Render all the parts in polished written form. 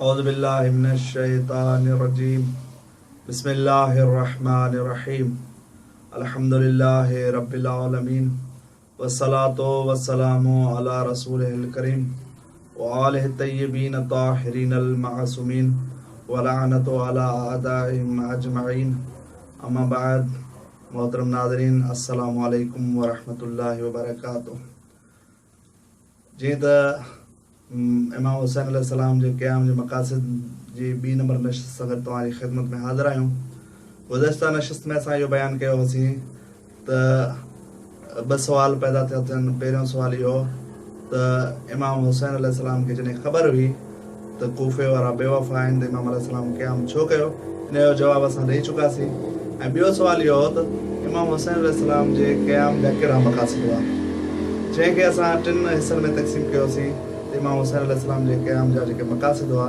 اعوذ بالله من الشيطان الرجيم بسم الله الرحمن الرحيم الحمد لله رب العالمين والصلاة والسلام على رسوله الڪريم وآله الطيبين الطاهرين المعصومين ولعنة على اعدائهم اجمعين اما بعد محترم ناظرين السلام عليڪم ورحمة الله وبرڪاته جيئن ته امام حسين عليه السلام جي قيام جي مقاصد جي ٻي نمبر نشست سان گڏ توهان جي خدمت ۾ حاضر آهيون. گذشته نشست ۾ اسان اهو بيان ڪيو هوسين ته ٻه سوال پيدا ٿيا ٿين پهريون سوال اهو ته امام حسين عليه السلام کي جڏهن خبر هئي ته ڪوفي وارا بي وفا آهن ته امام عليه السلام قيام ڇو ڪيو؟ ان جو جواب اسان ڏئي چڪاسين ۽ ٻيو سوال اهو هو ته امام حسين عليه السلام جي قيام جا ڪهڙا مقاصد هئا؟ جنهن کي اسان ٽن حصن ۾ تقسيم ڪيوسين ته امام حسين عليه السلام جي قيام جا جيڪي مقاصد هئا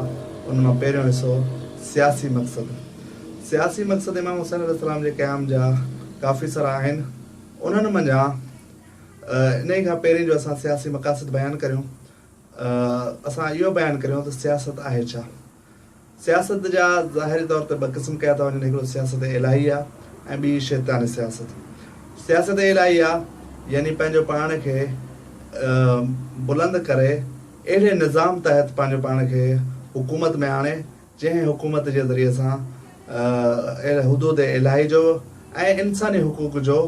ان مان پهريون حصو سياسي مقصد سياسي مقصد امام حسين عليه السلام جي قيام جا ڪافي سارا آهن انهن منجهان انهي کان پهرين جو اسان سياسي مقاصد بيان ڪريون اسان اهو بيان ڪريون ته سياست آهي ڇا؟ سياست جا ظاهري طور تي ٻه قسم ڪيا ٿا وڃن هڪڙو سياست الاهي آ ۽ ٻي شيطاني سياست. سياست الاهي آ يعني پنهنجو پاڻ کي بلند ڪري اهڙي نظام تحت پنهنجو پاڻ کي حڪومت ۾ آڻي جنهن حڪومت جي ذريعي سان حدود الاهي جو ۽ انساني حقوق جو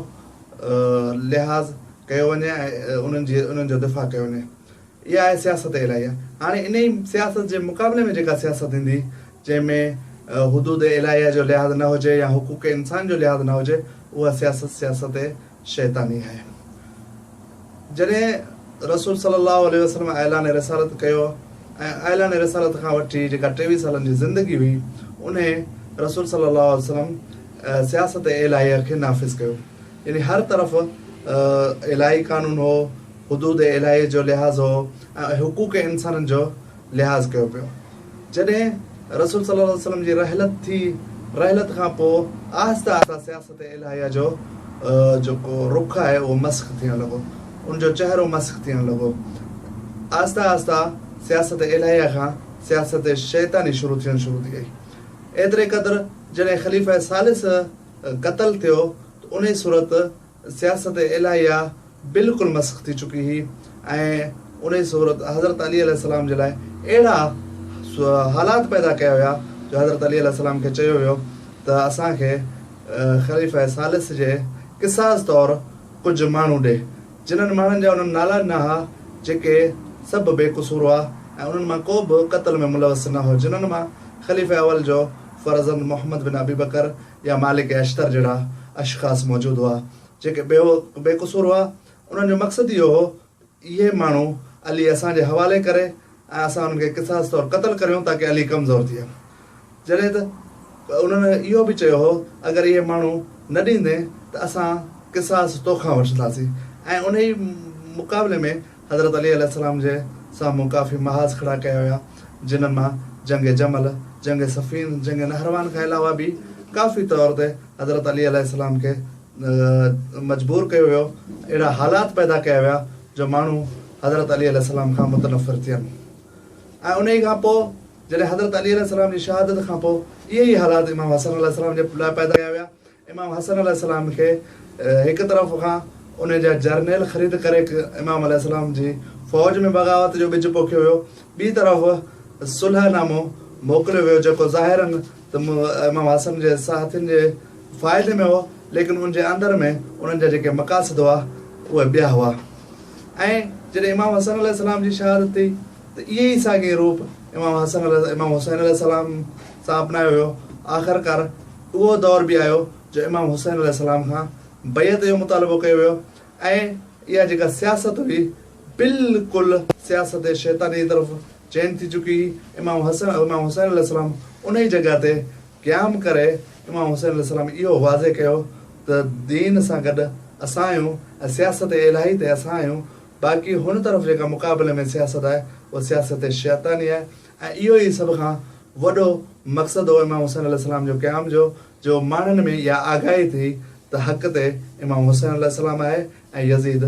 لحاظ ڪيو وڃي ۽ انهن جي انهن جو دفاع ڪيو وڃي. اها آهي سياست الاهيه. هاڻي انهي سياست جي مقابلي ۾ جيڪا سياست ايندي جنهن ۾ حدود الاهيه جو لحاظ نه هجي يا حقوق انسان جو لحاظ نه هجي اها سياست سياست شيطاني آهي. جڏهن رسول صلي الله عليه وسلم اعلان رسالت ڪيو ۽ اعلان رسالت کان وٺي جيڪا ٽيويهه سالن جي زندگي هئي انهي رسول صلي الله عليه وسلم سياست الاهيه کي نافذ ڪيو يعني هر طرف الاهي قانون هو، حدود الاهي جو لحاظ هو ۽ حقوق انسانن جو لحاظ ڪيو پيو. جڏهن رسول صلي الله عليه وسلم جي رحلت ٿي، رحلت کان پوء آهسته آهسته سياست الاهيه جو جيڪو رخ آهي اهو مسخ ٿيڻ لڳو، ان جو چهرو مسخ ٿيڻ لڳو. آهسته آهسته سياست الاهيه کان سياست شيطاني شروع ٿيڻ شروع ٿي وئي. ايتري قدر جڏهن خليفه ثالث قتل ٿيو ته انهي صورت سياست الاهيه بلڪل مسخ ٿي چڪي هئي ۽ انهي صورت حضرت علي عليه السلام جي لاء اهڙا حالات پيدا ڪيا ويا جو حضرت علي عليه السلام کي چيو ويو ته اسان کي خليفه ثالث جي قصاص طور ڪجهه ماڻهو ڏي جنھن ماڻھن جا انھن نالا ڏنا ھا، جيڪي سڀ بي قصور ھئا ۽ انھن مان ڪو به قتل ۾ ملوث نه ھو، جنھن مان خليفه اول جو فرزند محمد بن ابي بڪر يا مالڪ اشتر جھڙا اشخاص موجود ھئا، جيڪي بي قصور ھئا. انھن جو مقصد اھو ھو ته اھي ماڻھو علي اسان جي حوالي ڪري ۽ اسان انهن کي قصاص طور قتل ڪريون تاڪه علي ڪمزور ٿئي. جڏهن ته انهن اهو به چيو هو اگر اهي ماڻهو نه ڏيندين ته اسان قصاص توکان وٺنداسين ۽ انهي مقابلي ۾ حضرت علي عليه السلام جي سامهون ڪافي محاذ کڙا ڪيا ويا جنھن مان جنگ جمل، جنگ صفين، جنگ نهروان کان علاوه به ڪافي طور تي حضرت علي عليه السلام کي مجبور ڪيو ويو، اهڙا حالات پيدا ڪيا ويا جو ماڻهو حضرت علي عليه السلام کان متنفر ٿين ۽ انهي کان پوء جڏهن حضرت علي عليه السلام جي شهادت کان پوء اهي ئي حالات امام حسن عليه السلام جي لاء پيدا ڪيا ويا. امام حسن عليه السلام کي هڪ طرف کان انهي جا جرنيل خريد ڪري امام عليه السلام جي فوج ۾ بغاوت جو ٻج پوکيو ويو، ٻي طرف صلح نامو موڪليو ويو جيڪو ظاهراً ته امام حسن جي ساٿين جي فائدي ۾ هو ليڪن ان جي اندر ۾ انهن جا جيڪي مقاصد هئا اهي ٻيا هئا ۽ جڏهن امام حسن عليه السلام جي شهادت ٿي ته اهي ئي ساڳي روپ امام حسن عليه امام حسين عليه السلام سان اپنايو ويو آخرڪار اهو دور به آيو جو امام حسين عليه السلام کان بيعت جو مطالبو ڪيو ويو ۽ اها جيڪا سياست هئي بلڪل سياست شيطاني جي طرف چينج ٿي چڪي هئي امام حسن امام حسين عليه السلام انهي جڳهه تي قيام ڪري امام حسين عليه السلام اهو واضح ڪيو ته دين سان گڏ اسان آهيون ۽ سياست الاهي تي اسان آهيون باقي هن طرف جيڪا مقابلي ۾ سياست آهي اها سياست شيطاني آهي ۽ اهو ئي سڀ کان وڏو مقصد هو امام حسين عليه السلام جو قيام جو جو ماڻهن ۾ اها آگاهي ٿي ته حق تي امام حسين عليه السلام آهي ۽ يزيد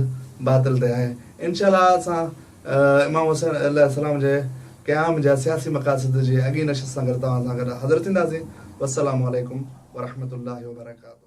باطل تي آهي انشاء الله اسان امام حسين عليه السلام جي قيام جا سياسي مقاصد جي اڳين نشست سان گڏ توهان سان گڏ حاضر ٿينداسين. والسلام عليڪم ورحمة الله وبرڪاته.